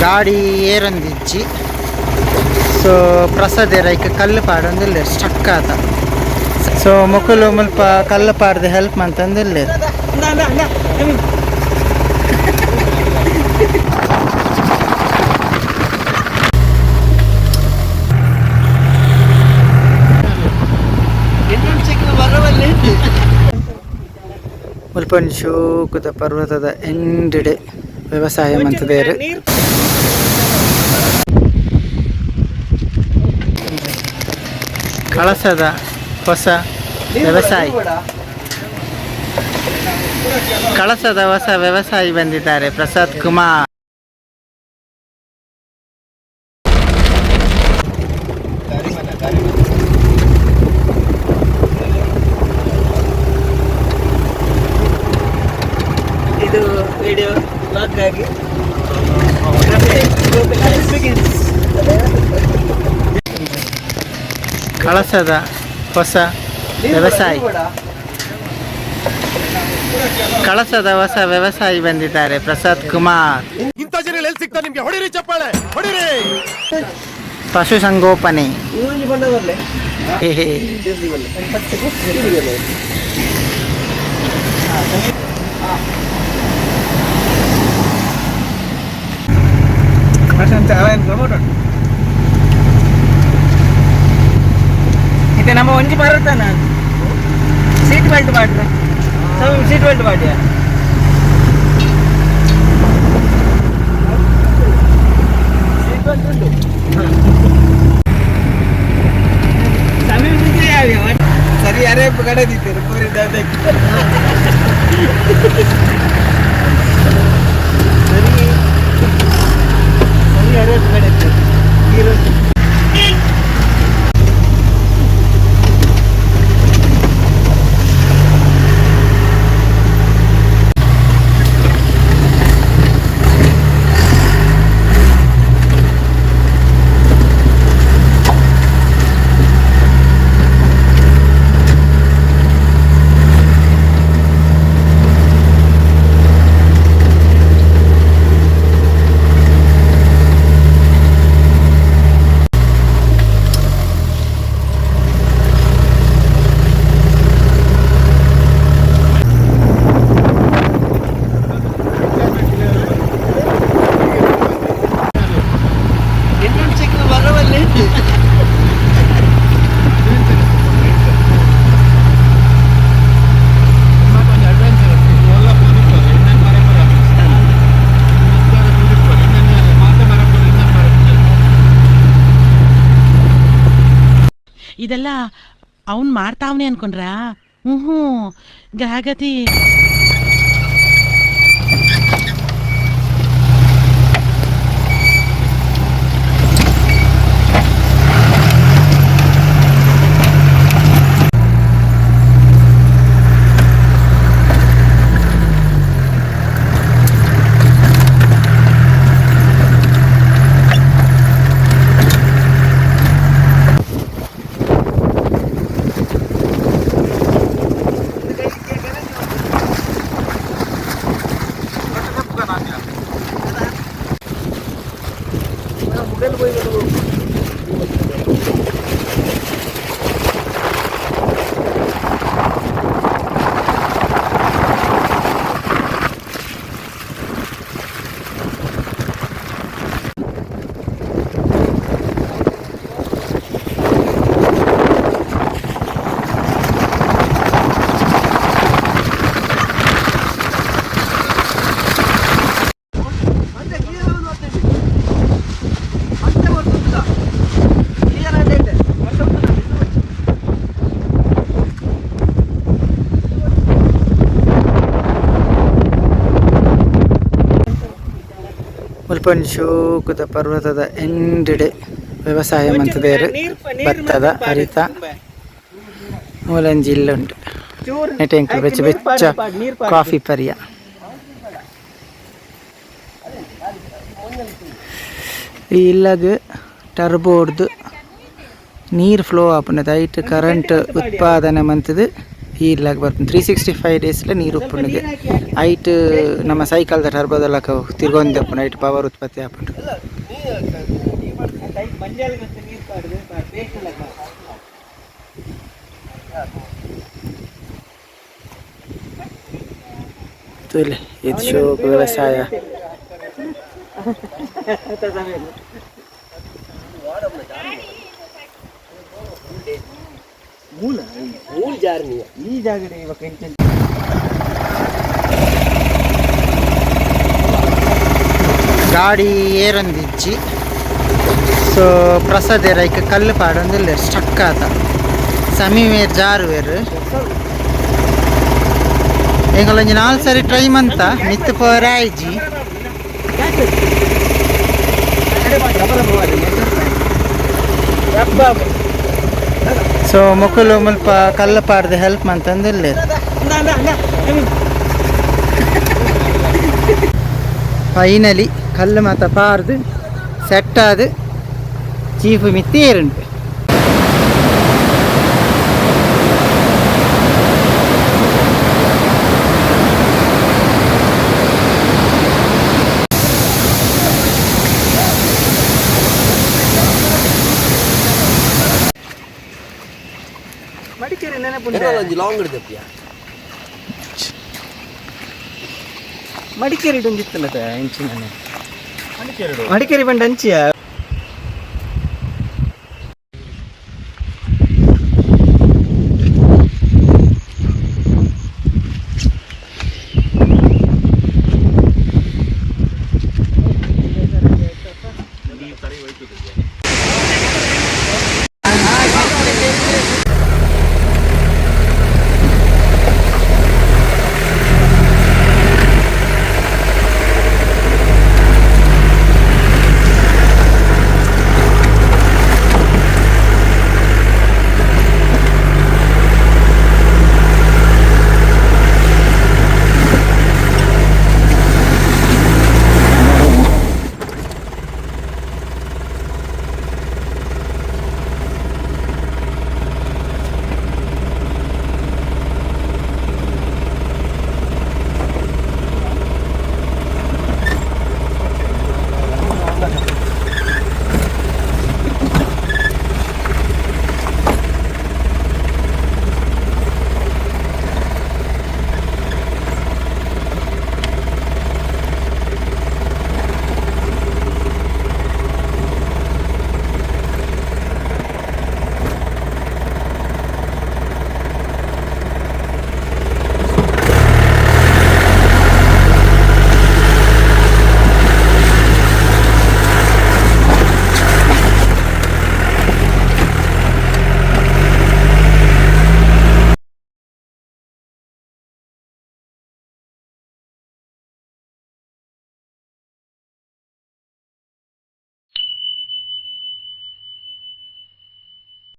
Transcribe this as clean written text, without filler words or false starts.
ಗಾಡಿ ಏರೊಂದಿಜ್ಜಿ. ಸೊ ಪ್ರಸಾದೆರ್ ಐಕ್ ಕಲ್ಲು ಪಾಡೊಂದುಲ್ಲೆರ್ ಸ್ಟಕ್ ಆತ. ಸೊ ಮೊಕುಲು ಮುಲ್ಪ ಕಲ್ಲು ಪಾಡ್ದು ಹೆಲ್ಪ್ ಮಂತೊಂದುಲ್ಲೆರ್. ಮುಲ್ಪ ಒಂಜಿ ಶೋಕುದ ಪರ್ವತದ ಎಂಡ್ ವ್ಯವಸಾಯ ಮಂತುದೆರ್. ಕಳಸದ ಹೊಸ ವ್ಯವಸಾಯಿ, ಕಳಸದ ಹೊಸ ವ್ಯವಸಾಯಿ ಬಂದಿದ್ದಾರೆ, ಪ್ರಸಾದ್ ಕುಮಾರ್. ಇದು ವಿಡಿಯೋ ಬ್ಲಾಗ್ ಆಗಿ. ಕಳಸದ ಹೊಸ ವ್ಯವಸಾಯಿ, ಕಳಸದ ಹೊಸ ವ್ಯವಸಾಯಿ ಬಂದಿದ್ದಾರೆ, ಪ್ರಸಾದ್ ಕುಮಾರ್. ಇಂಥ ಜನ ಎಲ್ಲಿ ಸಿಗ್ತಾರೆ ನಿಮ್ಗೆ? ಹೊಡಿರಿ ಚಪ್ಪಾಳೆ, ಹೊಡಿರಿ. ಪಶು ಸಂಗೋಪನೆ. ಹೇ ಹೇ. ಇದು ನಮ್ಮ ಒಂಜಿ ಬರುತ್ತಾನ. ಸೀಟ್ ಬೆಲ್ಟ್ ಮಾಡ್ರಿ, ಸೀಟ್ ಬೆಲ್ಟ್ ಮಾಡಿಯಾ? ಸೀಟ್ ಬೆಲ್ಟ್ ಉಂಟು. ಸರಿ, ಅರೆ ಕಡೆ ದಿತ್ತೇರು ಪೂರಿ. ಸರಿ ಸರಿ, ಅರೆ ಕಡೆ. ಇದೆಲ್ಲ ಅವನ್ ಮಾಡ್ತಾವನೆ ಅನ್ಕೊಂಡ್ರಾ? ಹ್ಞೂ, ಗ್ರಹಗತಿ. ಮುಲ್ಪ ಒಂಜಿ ಶೋಕುದ ಪರ್ವತದ ಎಂಡ್ ವ್ಯವಸಾಯ ಮಂತುದೆರ್. ಭತ್ತದ ಅರಿತ ಮೂಲಂಜಿ ಇಲ್ಲ್ ಉಂಡು. ನೆಟೆ ಎಂಕುಲು ಬೆಚ್ಚ ಬೆಚ್ಚ ಕಾಫಿ ಪರಿಯ. ಈ ಇಲ್ಲಗ್ ಟರ್ಬೋಡ್ದು ನೀರು ಫ್ಲೋ ಆಪುಂಡು. ಐಟ್ ಕರೆಂಟ್ ಉತ್ಪಾದನೆ ಮಂತುದು. ಈ ಇಲ್ಲಾಗ ಬರ್ಪುಂಡು 365 ಡೇಸ್ಲ ನೀರು ಉಪ್ಪುಂಡುಗೆ ಐಟ್ ನಮ್ಮ ಸೈಕಲ್ದ ಟರ್ಬೋದೆಲ್ಲ ತಿರ್ಗೊಂದು ಐಟ್ ಪವರ್ ಉತ್ಪತ್ತಿ ಆಪುಂಡು. ತೂಲೆ ಇದು ಶೋಕ್ ವ್ಯವಸಾಯ. ಈ ಜಾಗಡೆ ಇವಾಗ ಗಾಡಿ ಏರೊಂದಿಜ್ಜಿ. ಸೊ ಪ್ರಸಾದೆರ್ ಐಕ್ ಕಲ್ಲು ಪಾಡೊಂದುಲ್ಲೆರ್ ಸ್ಟಕ್ ಆತ ಸಮಿ ಮೇರ್ ಜಾರುವೆರ್. ಎಂಕುಲೊಂಜಿ ನಾಲ್ ಸರಿ ಟ್ರೈ ಮಂತ ಮಿತ್ತ್ ಪೋರೆ ಆಯ್ಜಿ. ಸೊ ಮೊಕುಲು ಮುಲ್ಪ ಕಲ್ಲು ಪಾಡ್ದು ಹೆಲ್ಪ್ ಮಂತೊಂದುಲ್ಲೆರ್. ಫೈನಲಿ ಕಲ್ಲು ಮಾತ ಪಾರ್ದು ಸೆಟ್ ಆದ್ ಚೀಫ್ ಮಿತ್ತ್ ಏರುಂಡು. ಮಡಿಕೇರಿ ನೆನಪುಂಟು. ಲಾಂಗ್ ಹಿಡಿದಪ್ಪಿಯ. ಮಡಿಕೇರಿ ಒಂಜಿತ್ತಲ್ಲ ಇಂಚಿನ ಮಡಿಕೇರಿ ಬಂಡ ಅಂಚಿಯ.